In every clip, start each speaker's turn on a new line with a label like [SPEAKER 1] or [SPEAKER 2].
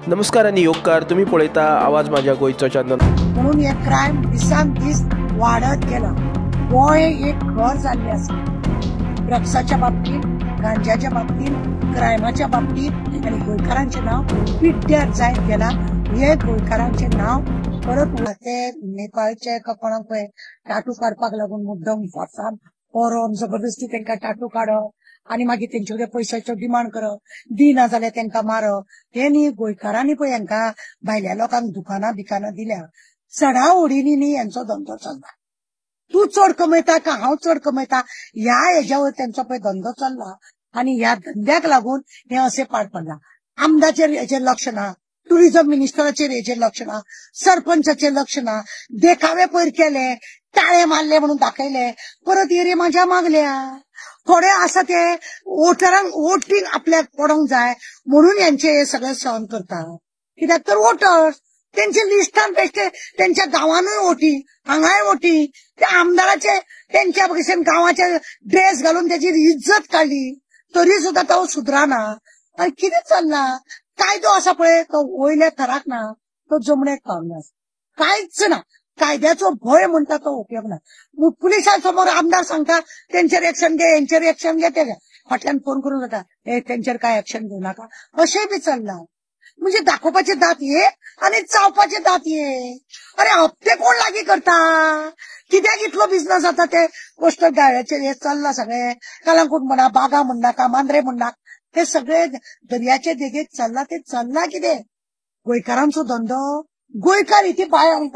[SPEAKER 1] नमस्कार आनी येवकार, तुमी पळयता आवाज माझ्या गोंयचो चॅनल।
[SPEAKER 2] म्हणून हे क्रायम दिसान दीस वाडत गेला। गोंय एक घर जाल्लें आसा। ड्रग्साच्या बाबतीत, गांजाच्या बाबतीत, क्रायमाच्या बाबतीत आनी गोंयकारांचें नांव पिड्ड्यार जायत गेला। हे गोंयकारांचें नांव परत ते नेपाळचे कोणाक पळय टाटू काडपाक लागून मुद्दम फोर्सान व्हरोन जबरदस्ती तांकां टाटू काडप आनी मागीर तेंचे कडेन पयशाचो डिमांड करप, दिना जाल्यार तांकां मारप। हे न्ही गोंयकारांनी पळय हांकां भायल्या लोकांक दुकानां बिकानां दिल्या। चडाओडीनी न्ही हेंचो धंदो चल्ला। तूं चड कमयता का हांव चड कमयता ह्या हेज्यावर तेंचो पळय धंदो चल्ला आनी ह्या धंद्याक लागून हें अशें पाड पडलां। आमदाराचेर हेजेर लक्ष ना, टुरिझम मिनिस्टराचेर हेजेर लक्ष ना, सरपंचाचेर लक्ष ना। देखावे पयर केले, टाळे मारले म्हणून दाखयले, परत एरे माझ्या मागल्या। थोडे आसा ते वोटरांक वोटींग आपल्याक पडोंक जाय म्हणून हेंचे हे सगळे सहन करता। कित्याक तर वोटर्स तेंचे लिस्टान बेश्टे तेंच्या गांवानूय वोटी, हांगाय वोटी। त्या आमदाराचे तेंच्या भशेन गांवाचे ड्रेस घालून तेची इज्जत काडली तरी सुद्दां तो सुदराना। आनी कितें चल्लां? कायदो आसा पळय तो वयल्या थराक ना, तो जमणेक पावना, कांयच ना। कायद्याचो भंय म्हणटा तो उपयोग ना। पुलिसां समोर आमदार सांगता तेंचेर एक्शन घे, हेंचेर एक्शन घे, ते फाटल्यान फोन करून जाता हे तेंचेर काय एक्शन घेवं नाका, अशें बी चल्लां। म्हणजे दाखोवपाचे दांत ये आनी चावपाचे दांत ये। अरे हप्ते कोण लागीं करता? कित्याक इतलो बिझनस जाता ते कोस्टल गार्डाचेर हे चल्लां सगळें। कलंगूट म्हणा, बागा म्हणनाका, मांद्रे म्हणनाका, ते सगळे दर्याचे देगेक चल्लां। ते चल्लां कितें? गोंयकारांचो धंदो। गोंयकार इथे बायल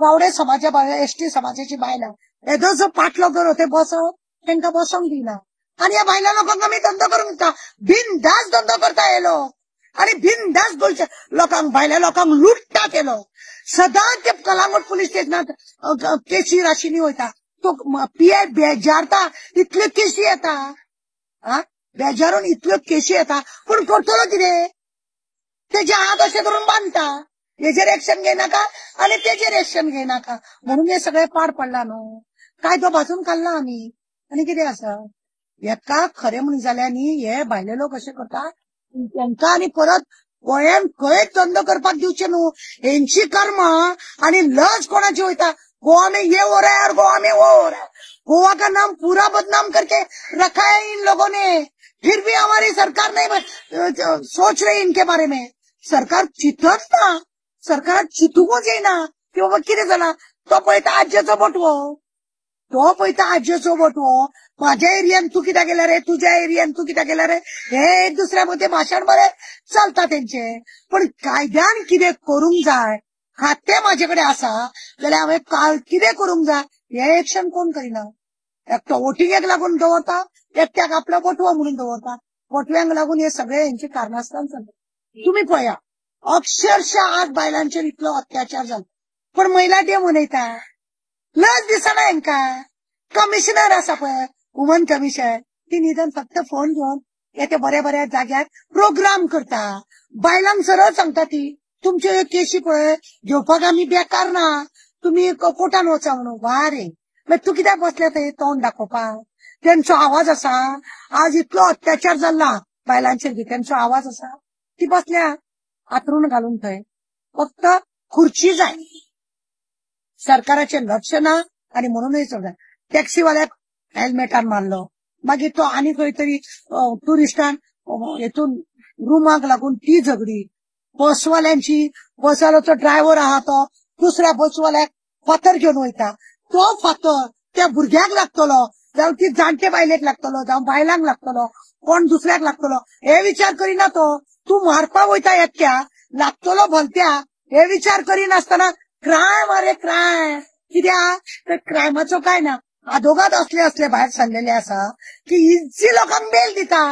[SPEAKER 2] गावडे समाजा बायल, एसटी समाजाची बायलां येदो जो पाटलो कर ते बसप तांकां बसोंक दिना आनी ह्या बायलां लोकांक आमी धंदो करूंक दिता। बिनधास्त धंदो करता हे लोक आनी बिनधास्त गोंयच्या लोकांक, भायल्या लोकांक लुट्टात हे लोक। सदांच ते कलांगूट पुलीस स्टेशनात केशी राशींनी वयता, तो पीआय बेजारता, इतल्यो केशी येता, आ बेजारून इतल्यो केशी येता, पूण करतलो कितें? तेजे हात अशे धरून बांदता, हेजेर एक्शन घेयनाका आनी तेजेर एक्शन घेयनाका। म्हणून हे सगळें पाड पडलां न्हू। कायदो भाजून काडला आमी आनी कितें आसा? हेका खरें म्हणून जाल्यार न्ही हे भायले लोक अशें करता तांकां आनी परत गोंयांत खंयच धंदो करपाक दिवचे न्हू। हेंची कर्मां आनी लज कोणाची वयता? गोवा में ये हो रहा है और गोवा में वो हो रहा है। गोवा का नाम पूरा बदनाम करके रखा है इन लोगों ने, फिर भी हमारी सरकार नहीं सोच रही इनके बारे में। सरकार चिंतच ना, सरकार चिंतूंकच येना की बाबा कितें जालां। तो पळयता आज्याचो बोटवो, तो पळयता आज्याचो बोटवो, म्हाज्या एरियान तूं कित्याक गेला रे, तुज्या एरियान तूं कित्याक गेला रे, हे एक दुसऱ्या मदें भाशण बरें चलता तेंचें। पण कायद्यान कितें करूंक जाय, खातें म्हाजे कडेन आसा जाल्यार हांवें काल कितें करूंक जाय हें एक्शन कोण करिना। एकटो वोटिंगेक लागून दवरता, एकट्याक आपलो बोटवो म्हणून दवरता। बोटव्यांक लागून हे सगळे हेंची कारणास्तान चलता। तुमी पळया अक्षरशः आज बायलांचेर इतलो अत्याचार जालो, पण महिला डे मनयता, लज दिसना हेंकां। कमिशनर आसा पळय, वुमन कमिशन, ती निदान फक्त फोन घेवन येते बऱ्या बऱ्या जाग्यार प्रोग्राम करता। बायलांक सरळ सांगता ती तुमच्यो ह्यो केशी पळय घेवपाक आमी बेकार ना, तुमी कोर्टान वचा म्हणून। वा रे, मागीर तूं कित्याक बसल्या थंय तोंड दाखोवपाक? तेंचो आवाज आसा? आज इतलो अत्याचार जाल्ला बायलांचेर, तेंचो आवाज आसा? ती बसल्या आतरून घालून थंय, फक्त खुर्ची जाय। सरकाराचें लक्ष ना आनी म्हणूनय चलता। टॅक्सीवाल्याक हेल्मेटान मारलो, मागीर तो आनी खंय तरी टुरिस्टान हेतून रुमाक लागून ती झगडी, बसवाल्यांची, बसवाल्याचो ड्रायव्हर आहा तो दुसऱ्या बसवाल्याक फातर घेवन वयता, तो फातर त्या भुरग्याक लागतलो, जावं ती जाणटे बायलेक लागतलो, जावं बायलांक लागतलो, कोण दुसऱ्याक लागतलो हे विचार करिना तो। तूं मारपाक वयता एकट्या, लागतलो भलत्या हे विचार करिनासतना क्रायम। अरे क्रायम कित्याक? तर क्रायमाचो काय ना, आदोगाद असले असले भायर सरलेले आसा की इझी लोकांक बेल दिता,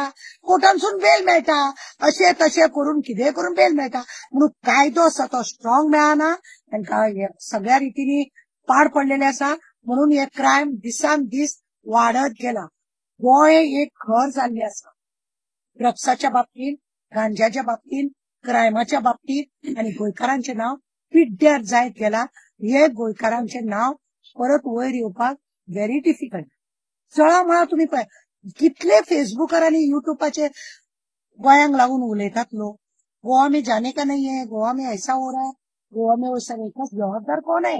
[SPEAKER 2] कोर्टांसून बेल मेळटा, अशें तशें करून कितेंय करून बेल मेळटा। म्हणून कायदो आसा तो स्ट्रॉंग मेळना, तांकां सगळ्या रितीनी पाड पडलेले आसा। म्हणून हे क्रायम दिसान दीस वाडत गेला। गोंय एक घर जाल्लें आसा। ड्रग्साच्या बाबतीत, गांजाच्या बाबतीत, क्रायमाच्या बाबतीत आनी गोंयकारांचें नांव पिड्ड्यार जायत गेला। हे गोंयकारांचें नांव परत वयर येवपाक व्हेरी डिफिकल्ट। जळा मळा तुमी पळय कितले फेसबुकार आनी युट्यूबाचेर गोंयांक लागून उलयतात लोक। गोवा में जाने का नहीं है, गोवा में ऐसा हो रहा है, गोवा में वैसा नहीं. जबाबदार कोण आहे?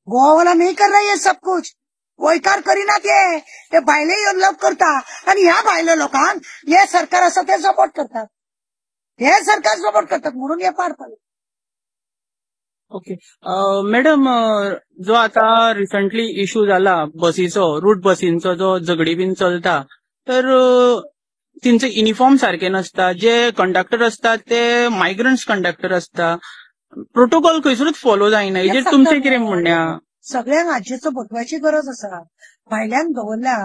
[SPEAKER 2] गोवावाला नहीं कर रहा है सब कुछ. गोंयकार करिना ते, ते भायले येवन लव करता आनी ह्या भायल्या लोकांक हे सरकार आसा ते सपोर्ट करतात, हे सरकार सपोर्ट करतात म्हणून हे पार पडले.
[SPEAKER 3] ओके मॅडम, जो आता रिसंटली इशू जाला बसीचो, रूट बसींचो जो झगडी बीन चलता, तर तेंचे युनिफॉर्म सारके नासता, जे कंडक्टर असतात ते मायग्रंट्स कंडक्टर असता, प्रोटोकॉल खंयसरूच फॉलो जायना, हेजेर तुमचें कितें म्हणणें आहा?
[SPEAKER 2] सगळ्यांक आजयेचो बोटव्याची गरज आसा. भायल्यांक दवरल्या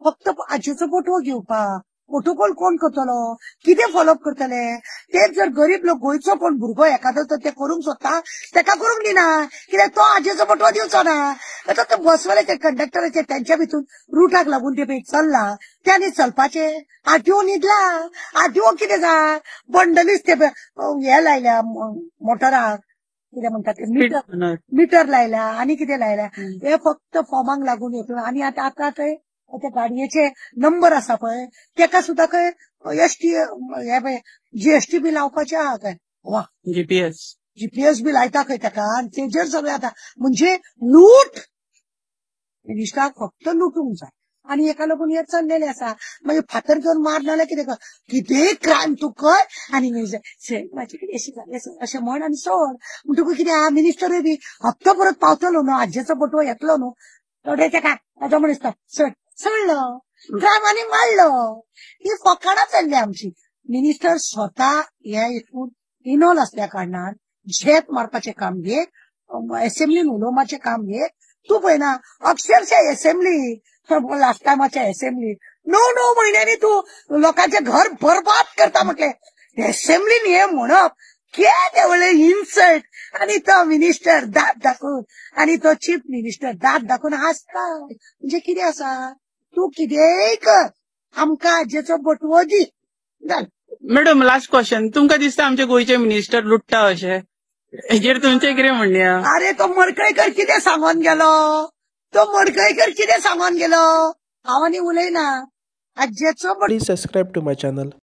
[SPEAKER 2] फक्त आजयेचो बोटवो घेवपाक. प्रोटोकॉल कोण करतलो, कितें फॉलोअप करतले? तेच जर गरीब लोक, गोंयचो कोण भुरगो एखादो तर ते करूंक सोदता, तेका करूंक दिना, कित्याक तो आजयेचो बोटवो दिवचो ना. आतां ते बसवाले ते कंडक्टराचे तेंच्या भितून रुटाक लागून ते चल्ला, त्यांनी चलपाचे. आरटीओ न्हिदला, आरटीओ कितें जाय, बंडलीच ते हे लायल्या मोटराक, कितें म्हणटा ते मिटर लायल्या आनी कितें लायल्या, हे फक्त फॉर्माक लागून येतलो. आनी आतां आतां थंय त्या गाडयेचे नंबर आसा पळय, तेका सुद्दां खंय एसटी हे पळय जीएसटी बी लावपाचे आहा खंय. वा, जीपीएस बी लायता खंय तेका, आनी तेजेर सगळें आतां म्हणजे लूट, मिनिस्टराक फक्त लुटूंक जाय. आनी हेका लागून हें चल्लेलें आसा. मागीर फातर घेवन मार नाल्यार कितें कर, कितेंय क्रायम तूं कर आनी म्हाजे कडेन अशें जालें अशें म्हण आनी सोड. म्हणटकूच कितें आहा, मिनिस्टरूय बी हप्तो परत पावतलो न्हू, आजयेचो बोटवो येतलो न्हू, थोडे तेका ताजो म्हण दिसता सोड, सोडलो क्रायम आनी मारलो. ही फकाणां चल्ल्या आमची. मिनिस्टर स्वता हे हितून इनवॉल्व आसल्या कारणान झेत मारपाचें काम घे, एसेंब्लीन उलोवपाचें काम घे. तूं पळयना अक्षरशः एसेंब्ली लास्ट टायमाच्या एसेंब्ली 9-9 म्हयन्यांनी तूं लोकांचें घर बरबाद करता म्हटलें. एसेंब्लीन हें म्हणप केदें व्हडलें इन्सल्ट. आनी तो मिनिस्टर दांत दाखोवन आनी तो चीफ मिनिस्टर दांत दाखोवन हांसता. म्हणजे कितें आसा, तूं कितेंय कर, आमकां आजयेचो बोटवो दी.
[SPEAKER 3] मॅडम लास्ट क्वेश्चन, तुमकां दिसता आमचे गोंयचे मिनिस्टर लुट्टा अशें, हेजेर तुमचें कितें म्हणणें आहा?
[SPEAKER 2] अरे तो मडकयकर कितें सांगोन गेलो, तो मडकयकर कितें सांगोन गेलो, हांव आनी उलयना. आजयेचो
[SPEAKER 1] Please subscribe to my channel.